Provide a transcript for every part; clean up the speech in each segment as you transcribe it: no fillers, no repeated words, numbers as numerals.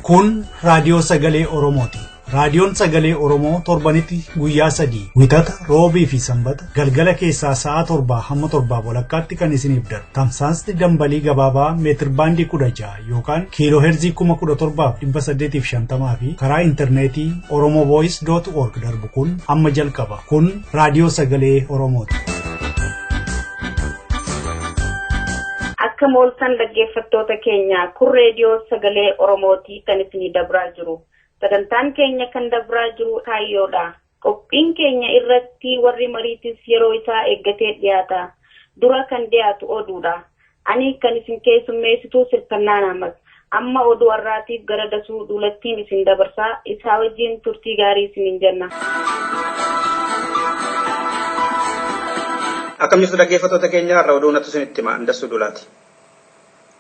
Kun raadiyoo sagalee Oromooti. Raadiyoon sagalee Oromoo torbanitti guyyaa 3, Wixata, Roobii fi Sanbata, galgala keessaa sa'a 7 hamma 7:30tti kan isiniif darbu. Tamsaasni dambalii gabaabaa meetir baandii 16 yookaan kiiloo heerzii 17,850 fi karaa intarneetii oromovoice.org darbu kun amma jalqaba. Kun raadiyoo sagalee Oromooti. Akka mooltan dhaggeeffattoota keenya, kun reediyoo sagalee Oromootii kan isinii dabraa jiru. Sagantaan keenya kan dabraa jiru kaayyoodha. Qophiin keenya irratti warri mariitis yeroo isaa eeggatee dhiyaata. Dura kan dhiyaatu oduudha. Ani kan isin keessummeessitu Sirkannaan Ahmad. Amma oduu har'aatiif gara Dasuu Duulattiin isin dabarsaa, isaa wajjin turtii gaarii isiniin jenna. Akkam jirtu dhaggeeffattoota keenya, har'a oduu natu isinitti hima, Dasuu Duulaati.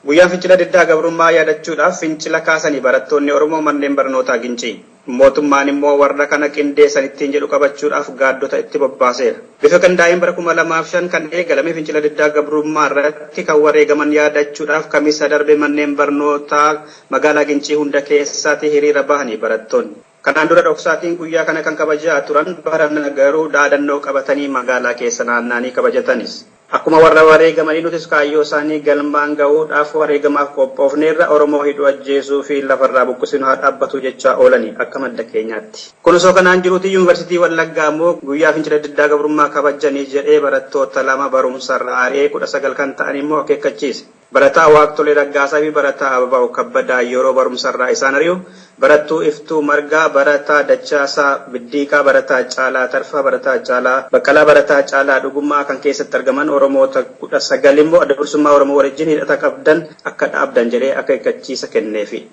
Guyyaan fincila diddaa gabrummaa yaadachuudhaaf fincila kaasanii barattoonni Oromoo manneen barnootaa Gincii. Mootummaan immoo warra kana qindeessan ittiin jedhu qabachuudhaaf gaaddota itti bobbaaseera. Bifa qindaa'een bara 2005 kan eegalame fincila diddaa gabrummaa irratti kan wareegaman yaadachuudhaaf Kamisa darbe manneen barnootaa magaalaa Gincii hunda keessaatti hiriira bahanii barattoonni. Kanaan dura dhoksaatiin guyyaa kana kan kabajaa turan, barana garuu dhaadannoo qabatanii magaalaa keessa naanna'anii kabajatanis. Akkuma warra wareegamanii nutis kaayyoo isaanii galmaan gahuudhaaf wareegamaaf qophoofneerra, Oromoo hidhuu, ajjeesuu fi lafarraa buqqisinu haa dhaabbatu jechaa oolanii akka madda keenyaatti. Kun osoo kanaan jiruuti Yuunivarsiitii Wallaggaa immoo guyyaa fincila diddaa gabrummaa kabajanii jedhee barattoota 2 barumsarraa ari'ee 19 kan ta'an immoo akeekkachiise. Barataa Waaqtolee Raggaasaa fi barataa Ababaa'u Kabbadaa yeroo barumsarraa isaan ari'u, barattuu Iftuu Margaa, barataa Dachaasaa Biddiiqaa, barataa Caalaa Tarfaa, barataa Caalaa Baqqalaa, barataa Caalaa Dhugummaa kan keessatti argaman Oromoota 19 immoo Adda Bilisummaa Oromoo wajjin hidhata qabdan akka dhaabdan jedhee akeekkachiisa kenneefi.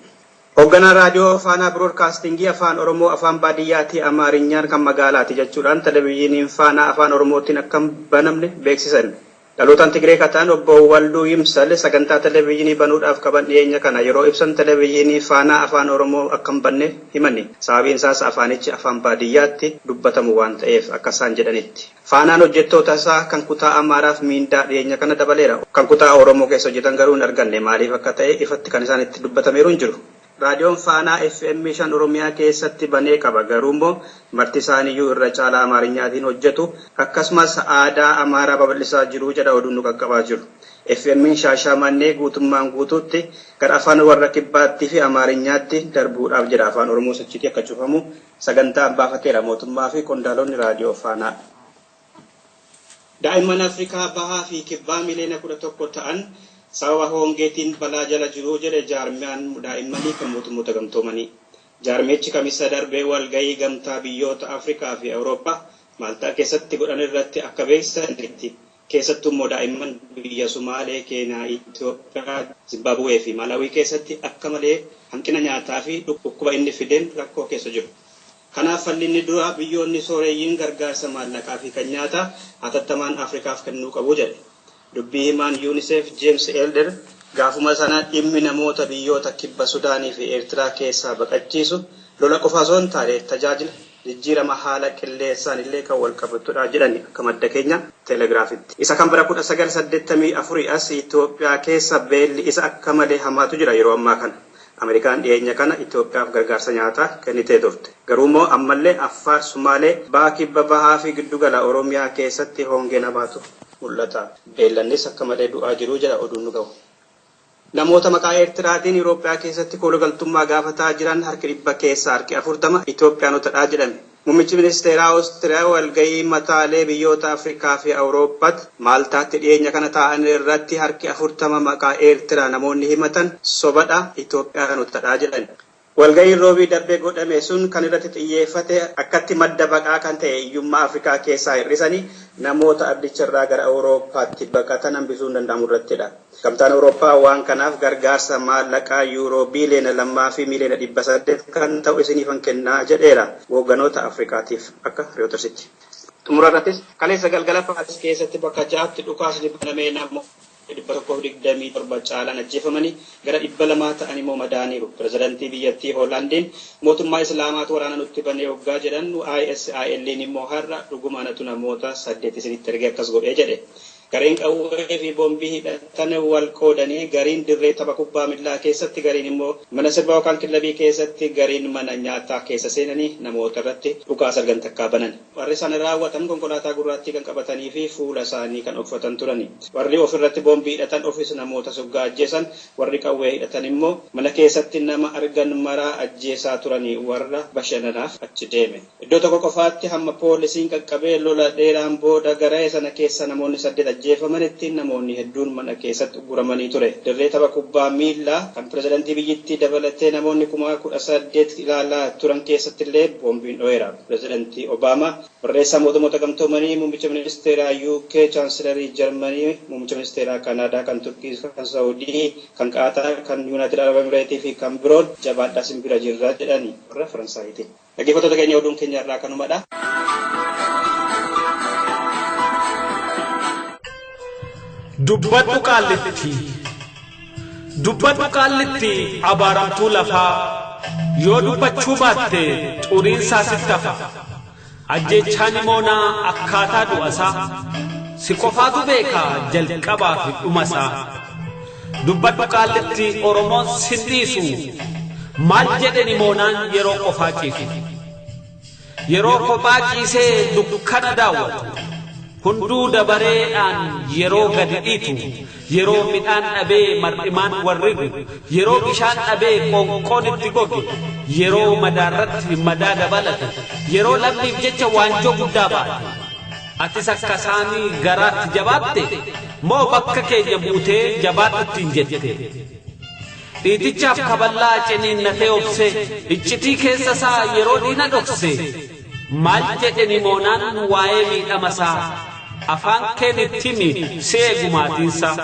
Hoogganaan raadiyoo Faanaa Biroodkaastingii afaan Oromoo afaan baadiyyaatii, Amaarinyaan kan magaalaati jechuudhaan televezyiiniin Faanaa afaan Oromootiin akka hin banamne beeksisan. Dhalootaan Tigree kataan obbo Walduu Yimsal sagantaa televezyiinii banuudhaaf qaban dhiyeenya kana yeroo ibsan televezyiinii Faanaa afaan Oromoo akka hin banne himani. Sababiin isaas afaanichi afaan baadiyyaatti dubbatamu waan ta'eef akka isaan jedhanitti. Faanaan hojjettoota isaa kan kutaa Amaaraaf miindaa dhiyeenya kana dabaleera. Kan kutaa Oromoo keessa hojjetan garuu hin arganne, maaliif akka ta'e ifatti kan isaan itti dubbatameeru hin jiru. Raadiyoon Faanaa FM 5 Oromiyaa keessatti banee qaba, garuu immoo marti isaaniiyyuu irra caalaa Amaarinyaatiin hojjetu, akkasumas aadaa Amaaraa babal'isaa jiru jedha oduun nu qaqqabaa jiru. FM'n Shaashamannee guutummaan guutuutti gara afaan warra kibbaattii fi Amaarinyaatti darbuudhaaf jedha, afaan Oromoo sochiitii akka cufamu sagantaa baafateera mootummaa fi qondaalonni raadiyoo Faanaa. Daa'imman Afrikaa bahaa fi kibbaa miliyoona 11 ta'an sababa hongeetiin balaa jala jiru jedhe jaarmiyaan daa'immanii kan mootummoota gamtoomanii. Jaarmichi Kamisa darbee walgahii gamtaa biyyoota Afrikaa fi Awurooppaa Maaltaa keessatti godhan irratti akka beeksisanitti, keessattuu immoo daa'imman biyya Sumaalee, Keeniyaa, Itoophiyaa, Zimbaabuwee fi Malaawii keessatti akka malee hanqina nyaataa fi dhukkuba inni fideen rakkoo keessa jiru. Kanaaf falli inni dura biyyoonni sooreeyyiin gargaarsa maallaqaa fi kan nyaataa hatattamaan Afrikaaf kennuu qabu jedhe. Dubbii himaan UNICEF James Elder gaafuma sana dhimmi namoota biyyoota kibba Sudaanii fi Eertiraa keessaa baqachiisu lola qofa osoo hin taane tajaajila jijjiirama haala qilleensaan illee kan wal qabatudha jedhani akka madda keenya Telegiraafitti. Isa kan bara 1984 as Itoophiyaa keessa beelli isa akka malee hamaatu jira yeroo ammaa kana. Ameerikaan dhiyeenya kana Itoophiyaaf gargaarsa nyaataa kennitee turte. Garuu immoo ammallee Affaar, Sumaalee, Baha, Kibba Bahaa fi Giddugala Oromiyaa keessatti hongeen hamaatu mul'ata. Beellannis akka malee du'aa jiru jedha oduun nu gahu. Namoota maqaa Eertiraatiin Itoophiyaa keessatti koolugaltummaa gaafataa jiran harki 100 keessaa harki 40 Itoophiyaanotadha jedhame. Muummichi ministeeraa Oostiriyaa walgahii mataalee biyyoota Afrikaa fi Awurooppaatti Maaltaatti dhiyeenya kana taa'an irratti harki 40 maqaa Eertiraa namoonni himatan sobadha, Itoophiyaanotadha jedhan. Walgahiin Roobii darbee godhame sun kan irratti xiyyeeffate akkatti madda baqaa kan ta'e hiyyummaa Afrikaa keessaa hir'isanii namoota ardicharraa gara Awurooppaatti baqatan hambisuu hin danda'amu irrattidha. Gamtaan Awurooppaa waan kanaaf gargaarsa maallaqaa yuuroo biiliyoona 2 fi miliyoona 800 kan ta'u isiniifan kennaa jedheera hoogganoota Afrikaatiif akka Reutersitti. Xumura irrattis kaleessa galgala Paaris keessatti bakka ja'atti dhukaasni banamee namoota 127 caalaan ajjeefamanii gara 200 ta'an immoo madaaniiru. Pirezidantii biyyattii Hoolaandiin mootummaa Islaamaatu waraana nutti banee hoggaa jedhan, ISIL'n immoo har'a dhuguma anatu namoota 8 isinitti ergee akkas godhee jedhe. Gareen qawwee fi boombii hidhatan wal qoodanii gariin dirree tapha kubbaa miillaa keessatti, gariin immoo mana sirbaa yookaan kilabii keessatti, gariin mana nyaataa keessa seenanii namoota irratti dhukaasa argan takkaa banan. Warri sana raawwatan konkolaataa gurraattii kan qabatanii fi fuula isaanii kan uffatan turani. Warri ofirratti boombii hidhatan ofis namoota suggaa ajjeesan, warri qawwee hidhatan immoo mana keessatti nama argan maraa ajjeesaa turanii warra bashannanaaf achi deeme. Iddoo tokko qofaatti hamma poolisiin qaqqabee lola dheeraan booda garee sana keessa namoonni 8 ajjeefamanitti namoonni hedduun mana keessatti uguramanii ture. Dirree tapha kubbaa miillaa kan pirezidantii biyyittii dabalatee namoonni 18,000 ilaalaa turan keessatti illee boombiin dho'eera. Pirezidantii Obaamaa, barreessaa mootummoota gamtoomanii, muummicha ministeeraa UK, chaansilarii Jarmanii, muummicha ministeeraa Kanaadaa, kan Turkii, kan Saawudii, kan Qaataa, kan Yuunaayitid Arab Emireetii fi kan biroon jabaadhaa simbira jirra jedhani warra Faransaayiti. Dhaggeeffattoota keenya, oduun keenya irraa kanumadha. Dubbadhu qaallitti. Dubbadhu qaallitti, abaaramtuu lafaa, yoo dubbachuu baatte xuriinsaa sitti hafa. Ajjechaan Nimoonaa akkaataa du'asaa si qofaatu beekaa jalqabaa fi dhumasaa. Dubbadhu qaallitti, Oromoon sin dhiisu. Maal jedhe Nimoonaan yeroo qofaa ciisu? Yeroo kophaa ciisee dukkana daawwatu, hunduu dabareedhaan yeroo gadi dhiitu, yeroo midhaan dhabee mar'imaan warrigu, yeroo bishaan dhabee qoonqoon itti goge, yeroo madaarratti madaa dabalate, yeroo lammiif jecha waanjoo guddaa baate, atis akka isaanii garaatti jabaatte moo bakka keenya buutee jabaadhu ittiin jette? Dhiitichaaf kaballaa ciniinnatee obse, iccitii keessa isaa yeroo diina dhokse, maal jedhe Nimoonaan waa'ee miidhama isaa? Afaan keen itti himi, si eegu maatiinsaa.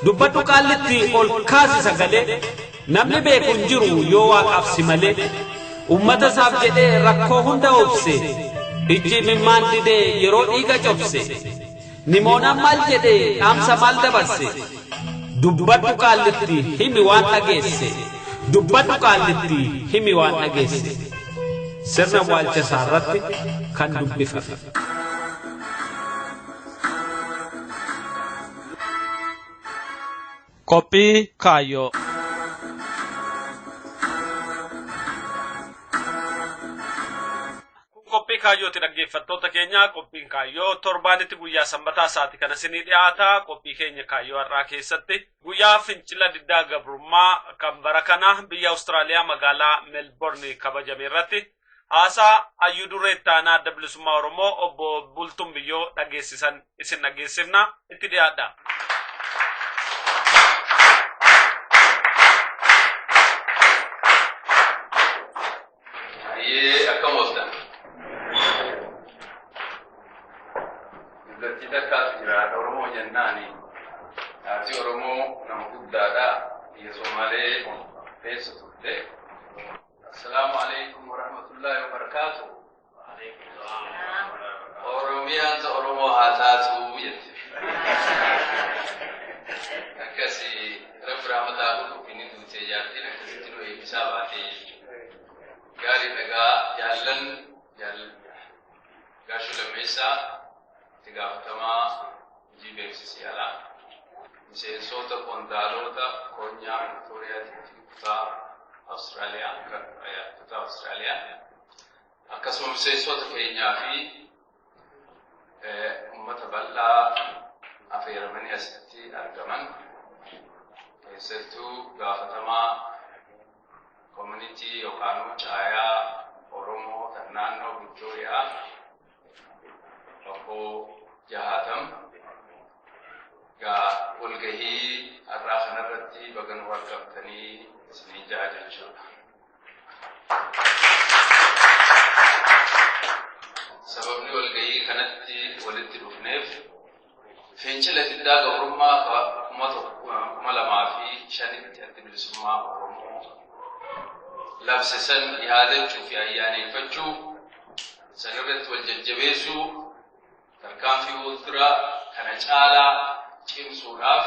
Dubbadhu qaallitti, ol kaasi sagalee, namni beeku hin jiru yoo waaqaaf si malee. Ummata isaaf jedhee rakkoo hunda obse, ijji imimmaan didee yeroo dhiiga cobse, Nimoonaan maal jedhee dhaamsa maal dabarse? Dubbadhu qaallitti, himi waan dhageesse. Dubbadhu qaallitti, himi waan dhageesse. Sirna waalcha isaa irratti kan dubbifame. Qophii kaayyoo. Qophii kaayyooti, dhaggeeffattoota keenya. Qophiin kaayyoo torbaanitti guyyaa sanbataa sa'aatii kana isinii dhiyaata. Qophii keenya kaayyoo har'aa keessatti guyyaa fincila diddaa gabrummaa kan bara kana biyya Awustiraaliyaa magaalaa Meelborni kabajame irratti haasaa hayyuu duree ittaanaa Adda Bilisummaa Oromoo obbo Bultuun Biyyoo dhageessisan isin dhageessifna, itti dhiyaadha. Ayyee, akkam ooltan? Dubartii takkaatu jira, haadha Oromoo jennaani. Haati Oromoo nama guddaadha. Biyya Somaalee keessa turte. Assalaamu alaikum warahmatullahi wabarakaatu. Oromiyaan ta Oromoo haa taatu jette. Akkasi Rabbi rahmataa godhuuf, inni duutee jaartiin akkasitti nu eebbisaa baatee jechuudha. Gaarii dhagaa jaallan Gaashoo Lammeessaa, itti gaafatamaa hojii beeksisii alaa. Miseensota qondaalota konyaa Viktooriyaatitti kutaa Awustiraaliyaa, akkasuma miseensota keenyaa fi uummata bal'aa affeeramanii asitti argaman, keessattuu gaafatamaa community yookaan caayaa Oromoo kan naannoo Viktooriyaa obbo Jahaatam gaa, walgahii har'aa kanarratti baga nu argamtanii isiniin ja'a jechuudha. Sababni walgahii kanatti walitti dhufneef fincila diddaa gabrummaa 2005tti Adda Bilisummaa Oromoo labse san yaadachuu fi ayyaaneffachuu, san irratti wal jajjabeessuu, tarkaanfii fuulduraa kana caalaa cimsuudhaaf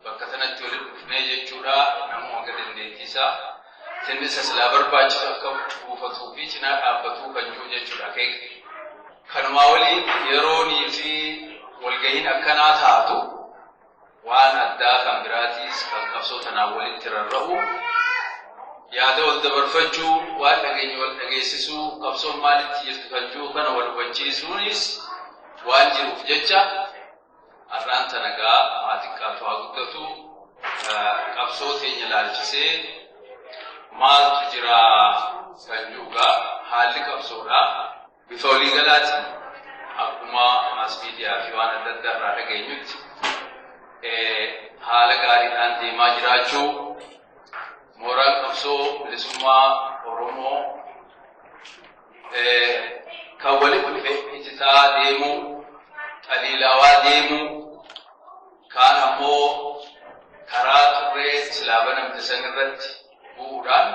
bakka sanatti walitti dhufnee jechuudha. Namuu hanga dandeettii isaa tinnisa silaa barbaachisu akka buufatuu fi cinaa dhaabbatuu kan jiru jechuudha akeeka. Kanumaa waliin yeroonii fi Walgahiin akkanaa taatu waan addaa kan biraatiis kan qabsoo tanaan walitti rarra'u, yaada wal dabarfachuu, waan dhageenye wal dhageessisuu, qabsoon maalitti jirtu kan jiru kana wal hubachiisuunis waan jiruuf jecha har'aan tana gaa haa xiqqaatu haa guddatu qabsoo teenya laalchisee maaltu jira kan jiru gaa haalli qabsoodhaa bifa waliigalaatiin akkuma maas miidiyaa fi waan adda addaa irraa dhageenyutti haala gaariidhaan deemaa jiraachuu, mooraan qabsoo bilisummaa Oromoo kan walitti dhufe ititaa deemuu, xaliilawaa deemuu, kaan ammoo karaa turree silaa banamte san irratti bu'uudhaan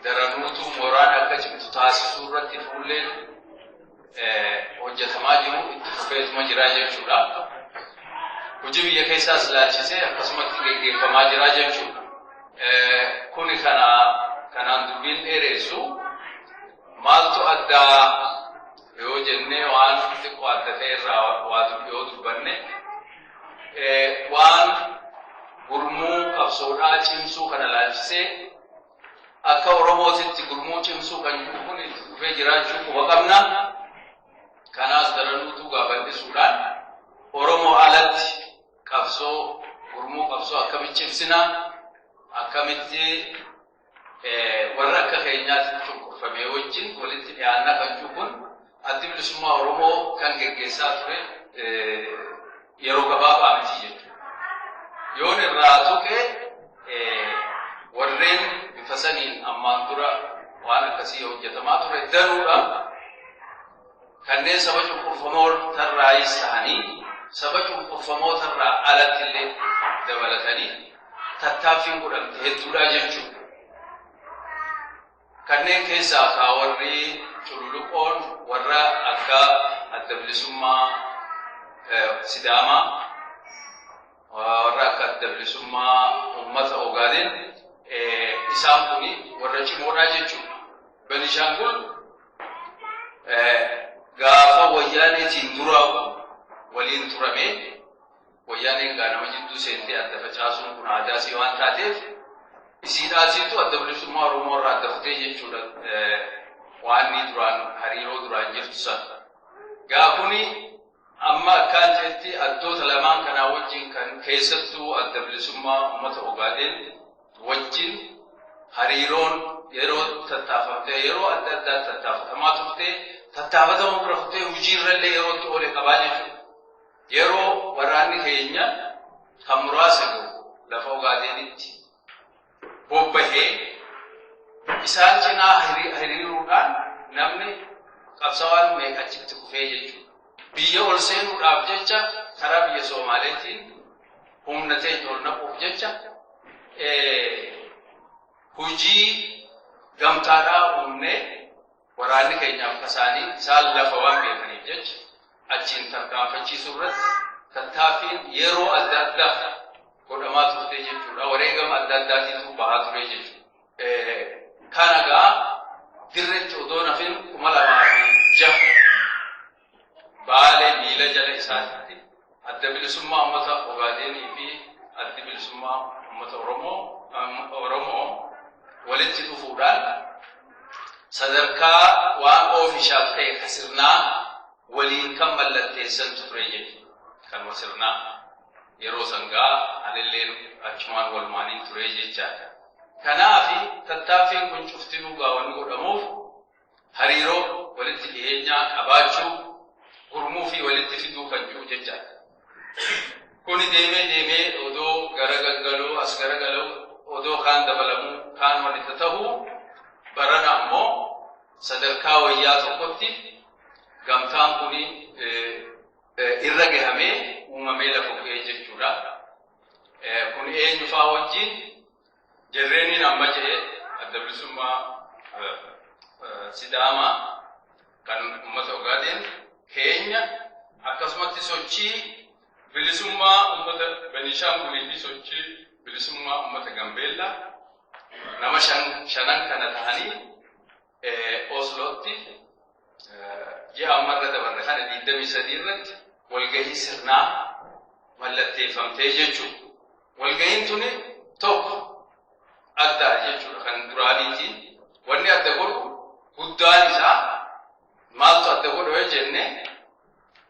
daranuutu mooraan akka cimtu taasisuu irratti fuulleen hojjetamaa jiru itti fufeetuma jira jechuudha. Hojii biyya keessaas ilaalchisee akkasumatti geggeeffamaa jira jechuudha. Kuni kanaan dubbiin dheeressu maaltu addaa yoo jennee waan xiqqoo adda ta'e irraa waa yoo dubbanne, waan gurmuu qabsoodhaa cimsuu kana ilaalchisee akka Oromootitti gurmuu cimsuu kan jiru kun itti fufee jiraachuu quba qabna. Kanaas daranuutu bal'isuudhaan Oromoo alatti qabsoo gurmuu qabsoo akkamitti cimsina, akkamitti warra akka keenyaatti cunqurfamee wajjin walitti dhiyaannaa kan jiru kun Addi Bilisummaa Oromoo kan geggeessaa ture yeroo gabaabaa miti jechuudha. Yoon irraa tuqe, warreen bifa saniin ammaan dura waan akkasii hojjetamaa ture danuudha. Kanneen saba cunqurfamoo tarraayis ta'anii saba cunqurfamoo tarraa alatti illee dabalatanii tattaaffiin godhamte hedduudha jechuudha. Kanneen keessaa kaa warri cululuqoon warra akka Adda Bilisummaa Sidaamaa, warra akka Adda Bilisummaa Uummata Ogaadeen, isaan kuni warra cimoodha jechuudha. Benishaangul gaafa Wayyaaneetiin dura waliin turame, Wayyaaneen gaa nama jidduu seentee adda facaasuun kun aadaa isii waan taateef isiidhaasiitu Adda Bilisummaa Oromoo irraa adda kutee jechuudha waan ni duraan hariiroo duraan jirtu sana. Gaa kuni amma akkaan jetti addoota lamaan kanaa wajjin kan keessattuu Adda Bilisummaa Uummata Ogaadeen wajjin hariiroon yeroo tattaafamtee yeroo adda addaa tattaafatamaa turte, tattaafatamuu bira kuttee hojiirrallee yerootti oole qabaa jechuudha. Yeroo waraanni keenya kan muraasa gahu lafa Ogaadeenitti bobbahee isaan cinaa hiriiruudhaan namni qabsawaan meeqa achitti kufee jechuudha. Biyya ol seenuudhaaf jecha karaa biyya Soomaaleetiin humna teenya ol naquuf jecha hojii gamtaadhaa uumnee waraanni keenyaaf kasaanii isaan lafa waan beekaniif jecha achiin tarkaanfachiisuu irratti tattaaffiin yeroo adda addaa godhamaa turte jechuudha. Wareegama adda addaatiitu bahaa ture jechuudha. Kana gaa dirreetti odoo nafin 2006 Baalee miila jala isaatti Adda Bilisummaa Uummata Ogaadeenii fi Addi Bilisummaa Uummata Oromoo walitti dhufuudhaan sadarkaa waan official ta'e ka sirnaa waliin kan mallatteessantu ture jechuudha. Kanuma sirnaa yeroo sangaa anillee achumaan walumaaniin ture jechaadha. Kanaaf tattaaffiin kun cuftinuu gaa wanni godhamuuf hariiroo walitti dhiyeenyaa qabaachuu, gurmuu fi walitti fiduu kan jiru jechaadha. Kuni deemee deemee odoo gara gaggaluu as garagaluu odoo kaan dabalamuu kaan walitti ta'uu barana ammoo sadarkaa wayyaa tokkotti gamtaan kuni irra gahamee uumamee lafa bu'ee jechuudha. Kun eenyu faa wajjin? Jarreeniin amma jedhee Adda Bilisummaa Sidaamaa kan uummata Ogaadeen keenya, akkasumatti sochii bilisummaa uummata Benishaangulii fi sochii bilisummaa uummata Gambeellaa, nama shanan kana tahanii Oslootti ji'a ammarra dabarre kana 23 irratti Walgahii sirnaa mallatteeffamtee jechuudha. Walgahiin tuni tokko adda jechuudha kan duraaniitiin. Wanni adda godhu guddaan isaa maaltu adda godhu yoo jenne,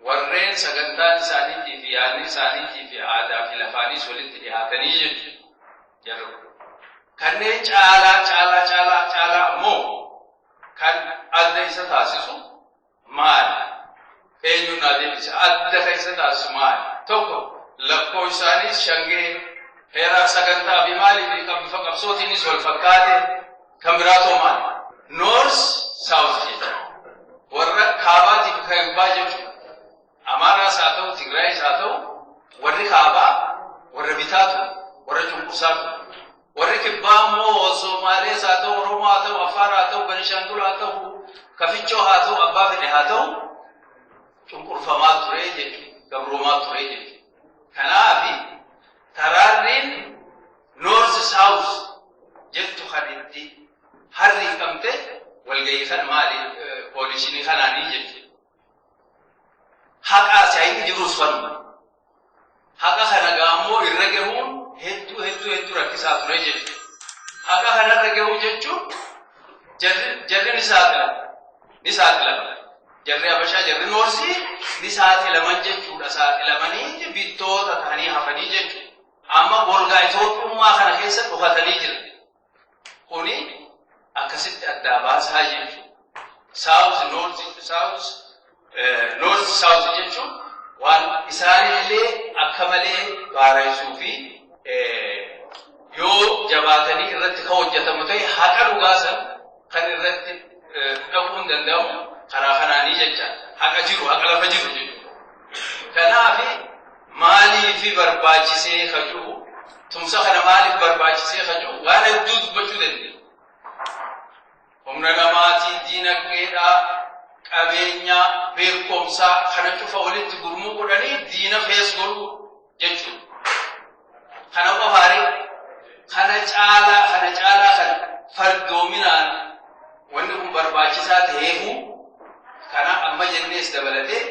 warreen sagantaan isaaniitii fi yaadni isaaniitii fi aadaa fi lafaaniis walitti dhihaatanii jechuudha. Jarri kun. Kanneen caalaa caalaa caalaa caalaa ammoo kan adda isa taasisu maali? Eenyuun naa deebisa? Adda kan isa taasisu maali? Tokko lakkoo isaaniis shangee heeraa sagantaa fi maalii fi bifa qabsootiinis wal fakkaate, kan biraatoo maali? North South jechuudha. Warra kaabaatii fi kibbaa jechuudha. Amaaraas haa ta'u, Tigraayis haa ta'u, warri kaabaa warra bitaatu, warra cunqursaatu. Warri kibbaa immoo Somaalees haa ta'u, Oromoo haa ta'u, Affaar haa ta'u, Benishaangul haa ta'u, Kafichoo haa ta'u, abbaa fedhe haa ta'u, cunqurfamaa ture jechuudha. Gabroomaa ture jechuudha. Kanaafi taraarriin North South jettu kan itti harriiqamte walgahii kan maali, coalitionii kanaanii jechuudha. Haqa asii jirus kanuma. Haqa kana gaammoo irra gahuun hedduu hedduu hedduu rakkisaa ture jechuudha. Haqa kanarra gahuu jechuun jarri ni saaxilamu. Ni saaxilaman. Jarri Habashaa, jarri Northii ni saaxilaman jechuudha. Saaxilamanii bittoota ta'anii hafanii jechuudha. Amma golgaa Itoophiyummaa kana keessa dhokatanii jira. Kuni akkasitti addaa baasaa jechuudha. South North, South North South jechuun waan isaanillee akka malee baaraysuu fi yoo jabaatanii irratti kan hojjetamu ta'e haqa dhugaasan kan irratti dhaquun danda'amu karaa kanaanii jecha, haqa jiru, haqa lafa jiru jechuudha. Kanaaf maaliif barbaachisee kajuu, tumsa kana maaliif barbaachisee kajuu, waan hedduu dubbachuu dandeenya. Humna namaatii, diinagdeedhaa, qabeenya, beekumsaa kana cufa walitti gurmuu godhanii diina face godhuu jechuudha. Kana qofaare, kana caalaa, kana caalaa kan fardoominaan wanni kun barbaachisaa ta'eefu kana amma jennees dabalatee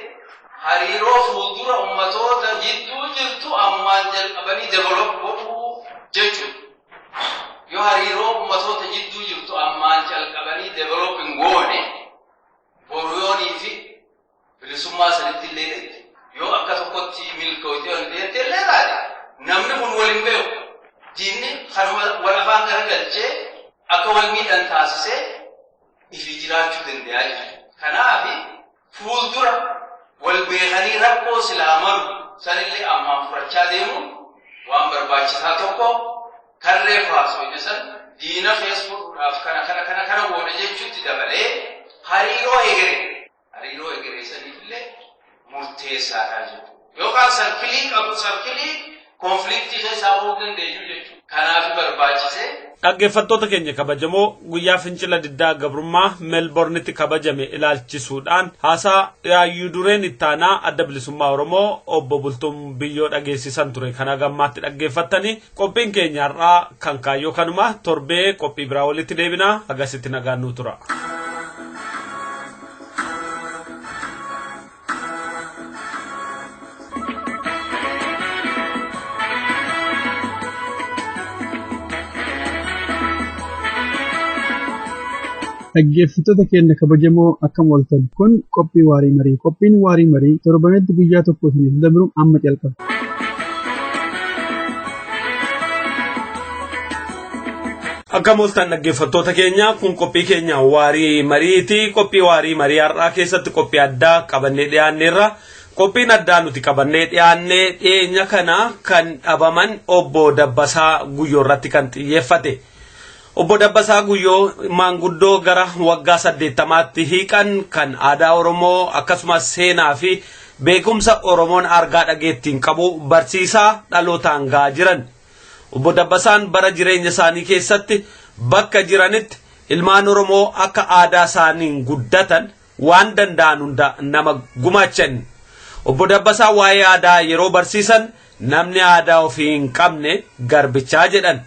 hariiroo fuuldura ummatoota jidduu jirtu ammaan jalqabanii develop godhuu jechuudha. Yoo hariiroo ummatoota jidduu jirtu ammaan jalqabanii develop hin goone, boruyoonii fi bilisummaa sanitti illee dheette. Yoo akka tokkotti milkooytee ol deette illee taate, namni kun wal hin beeku. Diinni kanuma wal afaan garagalchee akka wal miidhan taasisee ifi jiraachuu danda'a jechuudha. Kanaaf fuuldura wal beekanii rakkoo silaa malu sanillee ammaan furachaa deemuun waan barbaachisaa tokko karree haasofne san diina face godhuudhaaf kana kana kana kana goone jechuutti dabalee hariiroo egeree saniifillee murteessaadha jechuudha. Yookaan circleii qabu, circleii conflictii keessaa bahuu dandeenyu jechuudha. Kanaaf barbaachisee. Dhaggeeffattoota keenya kabajamoo, guyyaa fincila diddaa gabrummaa Meelbornitti kabajame ilaalchisuudhaan haasaa yaayyuu dureen ittaanaa Adda Bilisummaa Oromoo Obbo Bultuun Biyyoo dhageessisan ture kana gammaatti dhaggeeffattanii, qophiin keenya har'aa kan kaayyoo kanuma. Torbee qophii biraa walitti deebinaa, agasitti nagaan nuu tura. Dhaggeeffattoota keenya kabajamoo, akkam ooltan? Kun qophii Waarii Marii. Qophiin Waarii Marii torbanitti guyyaa tokko isiniif dabru amma jalqaba. Akkam ooltan, dhaggeeffattoota keenya? Kun qophii keenya Waarii Mariiti. Qophii Waarii Marii har'aa keessatti qophii addaa qabannee dhiyaanneerra. Qophiin addaa nuti qabannee dhiyaannee dhiyeenya kana kan dhabaman Obbo Dabbasaa Guyyoo irratti kan xiyyeeffate. Obbo Dabbasaa Guyyoo maanguddoo gara waggaa 80tti hiiqan kan aadaa Oromoo akkasumas seenaa fi beekumsa Oromoon argaa dhageettiin qabu barsiisaa dhalootaan gahaa jiran. Obbo Dabbasaan bara jireenya isaanii keessatti bakka jiranitti ilmaan Oromoo akka aadaa isaaniin guddatan waan danda'an hunda nama gumaachan. Obbo Dabbasaa waa'ee aadaa yeroo barsiisan, namni aadaa ofii hin qabne garbichaa jedhan.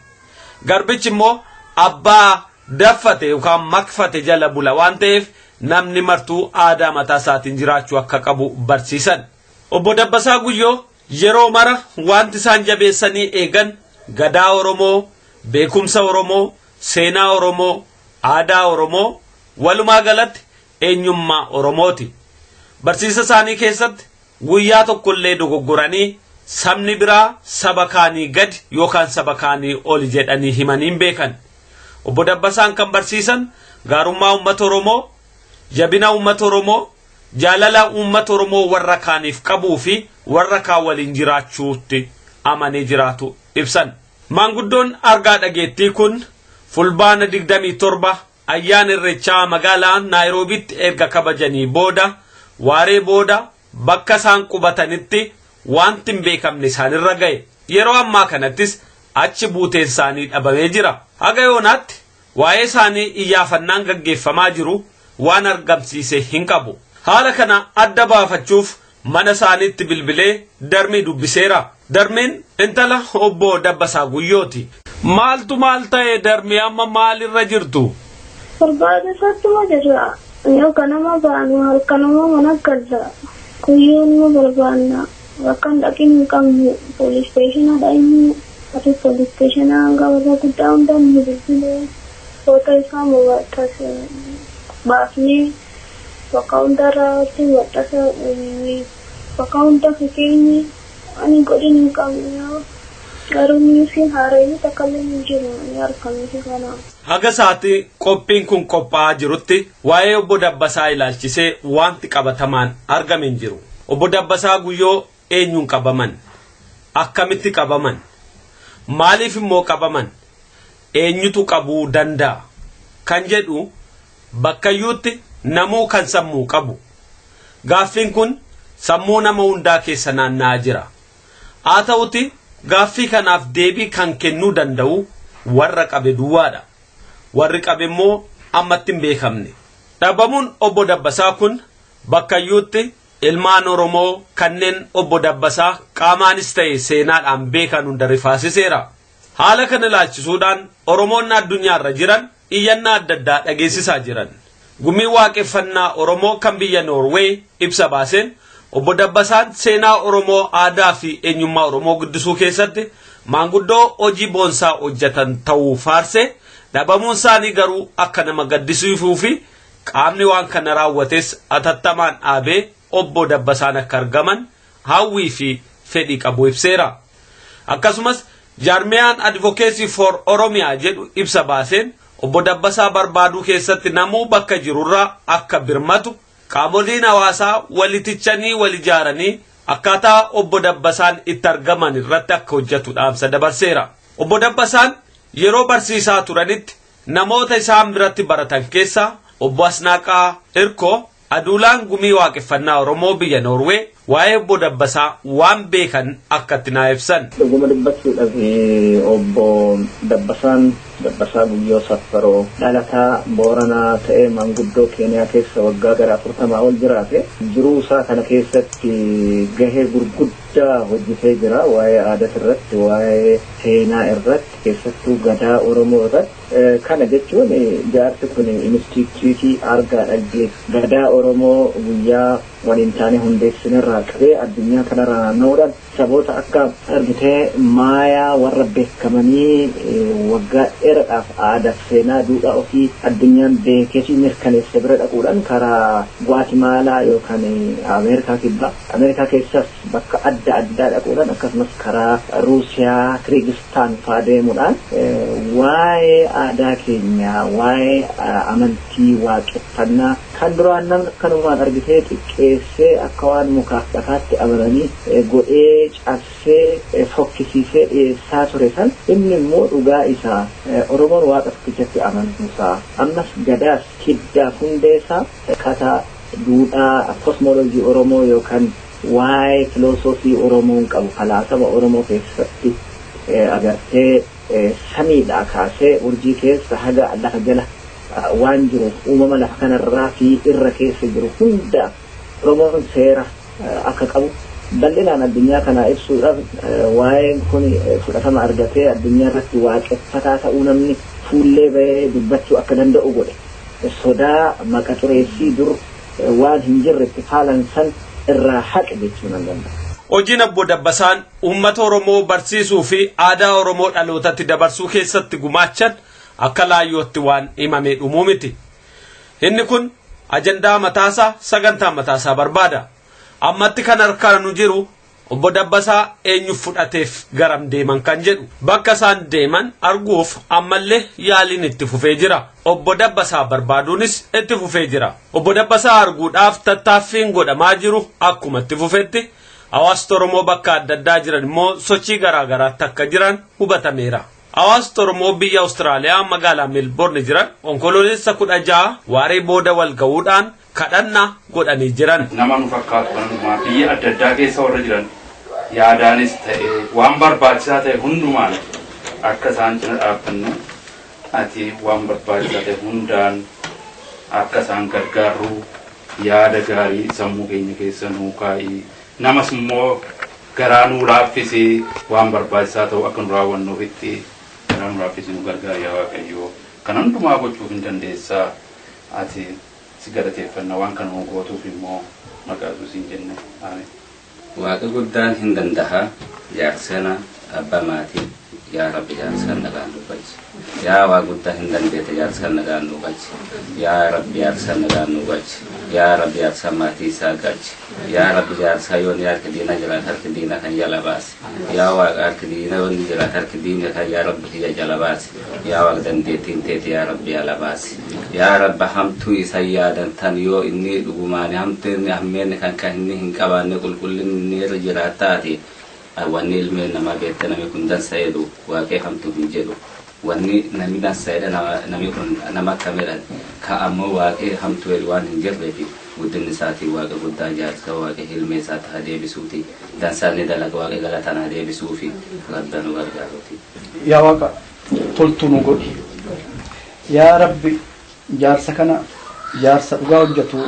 Garbichi immoo abbaa daffate yookaan makfate jala bula waan ta'eef, namni martuu aadaa mataa isaatiin jiraachuu akka qabu barsiisan. Obbo Dabbasaa Guyyoo yeroo mara wanti isaan jabeessanii eegan gadaa Oromoo, beekumsa Oromoo, seenaa Oromoo, aadaa Oromoo, walumaa galatti eenyummaa Oromooti. Barsiisa isaanii keessatti guyyaa tokkollee dogoggoranii sabni biraa saba kaanii gadi yookaan saba kaanii oli jedhanii himanii hin beekan. Obbo Dabbasaan kan barsiisan gaarummaa uummata Oromoo, jabina uummata Oromoo, jaalala uummata Oromoo warra kaaniif qabuu fi warra kaan waliin jiraachuutti amanee jiraatu ibsan. Maanguddoon argaa dhageettii kun Fulbaana 27 ayyaana Irreechaa magaalaa Naayiroobitti erga kabajanii booda waaree booda bakka isaan qubatanitti wanti hin beekamne isaanirra ga'e. Yeroo ammaa kanattis achi buuteen isaanii dhabamee jira. Haga yoonaatti waa'ee isaanii iyyaafannaan gaggeeffamaa jiru waan argamsiise hin qabu. Haala kana adda baafachuuf mana isaaniitti bilbilee Darmii dubbiseera. Darmiin intala obbo Dabbasaa Guyyooti. Maaltu maal ta'e Darmii, amma maalirra jirtu? Barbaada isaatti jirra. Yoo ganama baanu halkanuma mana galla. Guyyoo numa barbaanna. Bakka hin dhaqin hin qabnu. Police station dhaqnu. Ati police station hanga warra guddaa hundaan nu bilbilee. Footoo isaa maxxanse baafnee bakka hundarraatti maxxansa, bakka hunda fakeenyi ani godhin hin qabnu. Garuu newsiin haaraan takka illee hin jiru ni argamti kana. Haga sa'aatii qophiin kun qophaa'aa jirutti waa'ee obbo Dabbasaa ilaalchisee wanti qabatamaan argame hin jiru. Obbo Dabbasaa Guyyoo eenyuun qabaman? Akkamitti qabaman? Maaliif immoo qabaman? Eenyutu qabuu danda'a? Kan jedhu bakkayyuutti namuu kan sammuu qabu. Gaaffiin kun sammuu nama hundaa keessa naanna'aa jira. Haa ta'uti gaaffii kanaaf deebii kan kennuu danda'u warra qabe duwwaadha. Warri qabe immoo ammatti hin beekamne. Dhabamuun obbo Dabbasaa kun bakkayyuutti ilmaan Oromoo kanneen obbo Dabbasaa qaamaanis ta'e seenaadhaan beekan hunda rifaasiseera. Haala kana ilaalchisuudhaan Oromoonni addunyaarra jiran iyyannaa adda addaa dhageessisaa jiran. Gumii Waaqeffannaa Oromoo kan biyya Noorweey ibsa baaseen obbo Dabbasaan seenaa Oromoo, aadaa fi eenyummaa Oromoo guddisuu keessatti maanguddoo hojii boonsaa hojjetan ta'uu faarse, dhabamuun isaanii garuu akka nama gaddisiisuu fi qaamni waan kana raawwates atattamaan dhaabee obbo Dabbasaan akka argaman hawwii fi fedhii qabu ibseera. Akkasumas jaarmiyaan Advocacy for Oromiyaa jedhu ibsa baaseen obbo Dabbasaa barbaaduu keessatti namuu bakka jirurraa akka birmatu, qaamoliin hawaasaa walitichanii wal ijaaranii akkaataa obbo Dabbasaan itti argaman irratti akka hojjetu dhaamsa dabarseera. Obbo Dabbasaan yeroo barsiisaa turanitti namoota isaan biratti baratan keessaa obbo Asnaaqaa Irkoo, Aduulaan Gumii Waaqeffannaa Oromoo biyya Noorwee, waa'ee obbo Dabbasaa waan beekan akka itti naa ibsan. Dhuguma dubbachuudhaaf, obbo Dabbasaan, Dabbasaa Guyyoo Saffaroo, dhalataa Booranaa ta'ee maanguddoo Keeniyaa keessa waggaa gara 40 ol jiraate. Jiruu isaa kana keessatti gahee gurguddaa hojjetee jira, waa'ee aadaa irratti, waa'ee seenaa irratti, keessattuu gadaa Oromoo irratti. Kana jechuun jaarsi kun instituutii argaa dhaggeef gadaa Oromoo guyyaa waliin taane hundeessinirraa qabee addunyaa kanarra naanna'uudhaan saboota akka argitee Maayaa warra beekamanii waggaa dheeraadhaaf aadaa fi seenaa duudhaa ofii addunyaan beekee fi mirkaneesse bira dhaquudhaan karaa Guaatimaalaa yookaan Ameerikaa Kibbaa, Ameerikaa keessas bakka adda addaa dhaquudhaan, akkasumas karaa Ruusiyaa, Kirigistaan fa'aa deemuudhaan waa'ee aadaa keenyaa, waa'ee amantii waaqeffannaa kan duraan namni akkanumaan argitee xiqqeessee akka waan mukaaf dhakaatti amananii godhee cabsee fokkisiisee dhiyeessaa ture san, inni immoo dhugaa isaa Oromoon waaqa tokkichatti amanuusaa, ammas gadaas hiddaaf hundeesaa akkaataa duudhaa kosmoolojii Oromoo yookaan waa'ee filoosofii Oromoon qabu, falaasama Oromoo keessatti agartee samiidhaa kaasee urjii keessa haga lafa jala waan jiruuf, uumama lafa kanarraa fi irra keessa jiru hunda Oromoon seera akka qabu bal'inaan addunyaa kanaa ibsuudhaaf, waa'een kun fudhatama argatee addunyaa irratti waaqeffataa ta'uu namni fuullee bahee dubbachuu akka danda'u godhe. Sodaa maqa xureessii dur waan hin jirre itti faalan san irraa haqe jechuu nan danda'a. Hojiin Obbo Dabbasaan uummata Oromoo barsiisuu fi aadaa Oromoo dhalootatti dabarsuu keessatti gumaachan akka laayyootti waan himamee dhumuu miti. Inni kun ajandaa mataasaa sagantaa mataasaa barbaada. Ammatti kan harkaan nu jiru Obbo Dabbasaa eenyu fudhateef garam deeman kan jedhu bakka isaan deeman arguuf ammallee yaaliin itti fufee jira. Obbo Dabbasaa barbaaduunis itti fufee jira. Obbo Dabbasaa arguudhaaf tattaaffiin godhamaa jiru akkuma itti fufetti hawaasni Oromoo bakka adda addaa jiran immoo sochii garaa garaatti akka jiran hubatameera. Hawaasni Oromoo biyya Awustiraaliyaa magaalaa Meelboorni jiran Onkoloolessa 16 waaree booda wal ga'uudhaan kadhannaa godhanii jiran. Nama nu fakkaatu kan hundumaa biyya adda addaa keessa warra jiran yaadaanis ta'e waan barbaachisaa ta'e hundumaan akka isaan cina dhaabbannu, ati waan barbaachisaa ta'e hundaan akka isaan gargaarru yaada gaarii sammuu keenya keessa nuu kaa'ii, namas immoo garaa nuu laaffisi, waan barbaachisaa ta'u akka nu raawwannuufitti garaa nu laaffisi, nu gargaari. Yaa Waaqayyoo, kan hundumaa gochuuf hin dandeessaa, ati si galateeffanna, waan kana nuu gootuuf immoo maqaa Yesuusiin jenne, ameen. Waaqa guddaan hin danda'a jaarsana abbaa maatii, yaa Rabbi, jaarsan nagaan nu galchi. Yaa waa guddaa hin dandeete, jaarsan nagaan nu galchi. Yaa Rabbi, jaarsan nagaan nu galchi. Yaa Rabbi, jaarsan maatii isaa galchi. Yaa Rabbi, jaarsaa yoon harki diina jiraat, harki diina kan jala baasi. Yaa Waaqa, harki diina yoon jiraat, harki diina kan yaa Rabbi kiyya jala baasi. Yaa Waaqa, dandeettiin teete yaa Rabbi jala baasi. Yaa Rabbi, hamtuu isa yaadan tan yoo inni dhugumaan hamteen hammeenni kan inni hin qabaanne, qulqullinni inni irra jiraataati, wanni ilmeen namaa beekte namni kun dansa jedhu, waaqee hamtuu hin jedhu. Wanni namni dansa jedha, namni kun nama akkamidhan ka ammoo waaqee hamtuu jedhu waan hin jirreefi guddinni isaatii Waaqa guddaa jaarsa waaqee ilmee isaatti haa deebisuuti, dansaan ni dalaga, waaqee galataan haa deebisuufi, Rabbi nu gargaaruuti. Yaa Waaqa, toltuu nu godhi. Yaa Rabbi, jaarsa kana jaarsa dhugaa hojjetu,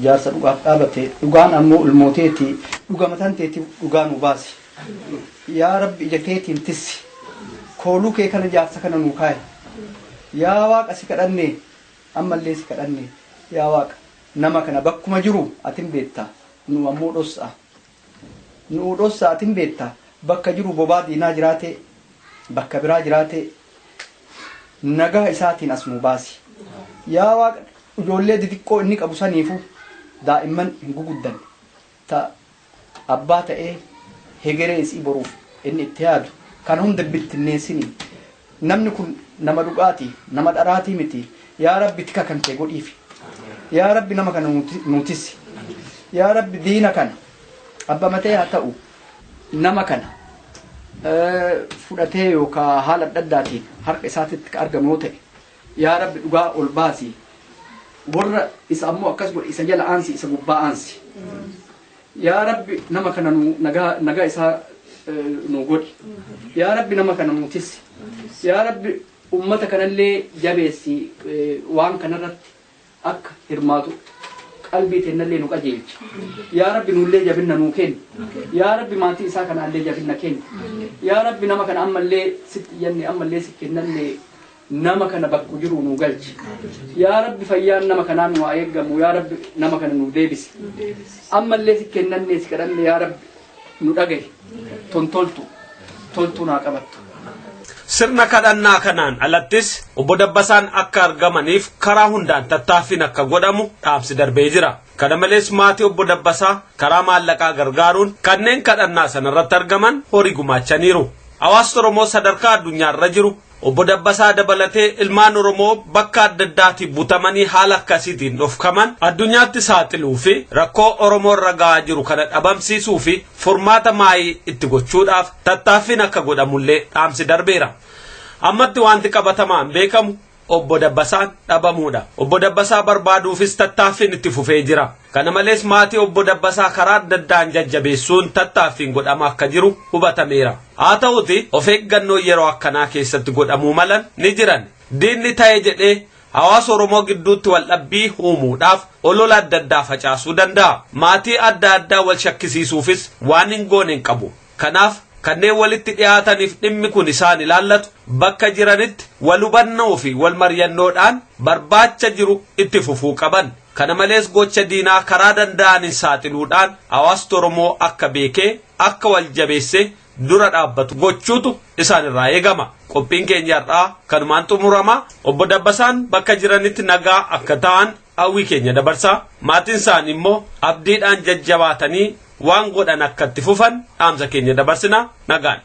jaarsa dhugaaf dhaabate, dhugaan ammoo ilmooteeti, dhuga mataan teetiif dhugaa nu baasi. Yaa Rabbi, ija keetiin tissi, kooluu kee kana jaarsa kana nu kaaye. Yaa Waaqa, si kadhanne, ammallee si kadhanne. Yaa Waaqa, nama kana bakkuma jiru atin beekta, nu ammoo dhos'a, nu dhos'a, atin beekta. Bakka jiru bobaa diinaa jiraate, bakka biraa jiraate, nagaa isaatiin as nu baasi. Yaa Waaqa, ijoollee xixiqqoo inni qabu saniifu, daa'imman hin guguddanne ta abbaa ta'ee hegeree isii boruuf inni itti yaadu kana hunda bittinneessini. Namni kun nama dhugaati, nama dharaatii miti. Yaa Rabbi, tika kan kee godhiifi. Yaa Rabbi, nama kana nuutisi. Yaa Rabbi, diina kana abba matee haa ta'u, nama kana fudhatee yookaan haala adda addaatiin harka isaatitti ka argamu yoo ta'e, yaa Rabbi, dhugaa ol baasi. Warra isa ammoo akkas godhe isa jala aansi, isa gubbaa aansi. Yaa Rabbi, nama kana nu nagaa nagaa isaa nu godhi. Yaa Rabbi, nama kana nu tissi. Yaa Rabbi, ummata kanallee jabeessi, waan kanarratti akka hirmaatu qalbii teennallee nu qajeelchi. Yaa Rabbi, nullee jabinna nuu kenni. Yaa Rabbi, maatii isaa kanaallee jabinna kenni. Yaa Rabbi, nama kana ammallee sitti iyyanne, ammallee si kennanne, nama kana bakku jiru nu galchi. Yaa Rabbi, fayyaan nama kanaa nu haa eeggamu. Yaa Rabbi, nama kana nu deebisi. Ammallee si kennanne, si kadhanne. Yaa Rabbi, nu dhagahi, tontoltu toltuu naa qabattu. Sirna kadhannaa kanaan alattis Obbo Dabbasaan akka argamaniif karaa hundaan tattaaffiin akka godhamu dhaamsi darbee jira. Kana malees maatii Obbo Dabbasaa karaa maallaqaa gargaaruun kanneen kadhannaa sanarratti argaman horii gumaachaniiru. Hawaasni Oromoo sadarkaa addunyaarra jiru Obbo Dabbasaa dabalatee ilmaan Oromoo bakka adda addaatii butamanii haala akkasiitiin dhofkaman addunyaatti saaxiluu fi rakkoo Oromoo irra ga'aa jiru kana dhabamsiisuu fi furmaata maayii itti gochuudhaaf tattaaffiin akka godhamullee dhaamsi darbeera. Ammatti wanti qabatamaan beekamu Obbo Dabbasaan dhabamuudha. Obbo Dabbasaa barbaaduufis tattaaffiin itti fufee jira. Kana malees maatii Obbo Dabbasaa karaa adda addaan jajjabeessuun tattaaffiin godhama akka jiru hubatameera. Haa ta'uti of eeggannoo yeroo akkanaa keessatti godhamuu malan ni jiran. Diinni ta'e jedhee hawaasa Oromoo gidduutti waldhabbii uumuudhaaf olola adda addaa facaasuu danda'a. Maatii adda addaa wal shakkisiisuufis waan hin goone hin qabu. Kanaaf kanneen walitti dhiyaataniif dhimmi kun isaan ilaallatu bakka jiranitti wal hubannoo fi wal mari'annoodhaan barbaacha jiru itti fufuu qaban. Kana malees gocha diinaa karaa danda'aniin saaxiluudhaan hawaasni Oromoo akka beekee akka wal jabeessee dura dhaabbatu gochuutu isaan irraa eegama. Qophiin keenya har'aa kanumaan xumurama. Obbo Dabbasaan bakka jiranitti nagaa akka ta'an hawwii keenya dabarsaa. Maatiin isaanii immoo abdiidhaan jajjabaatanii waan godhan akka itti fufan dhaamsa keenya dabarsina nagaan.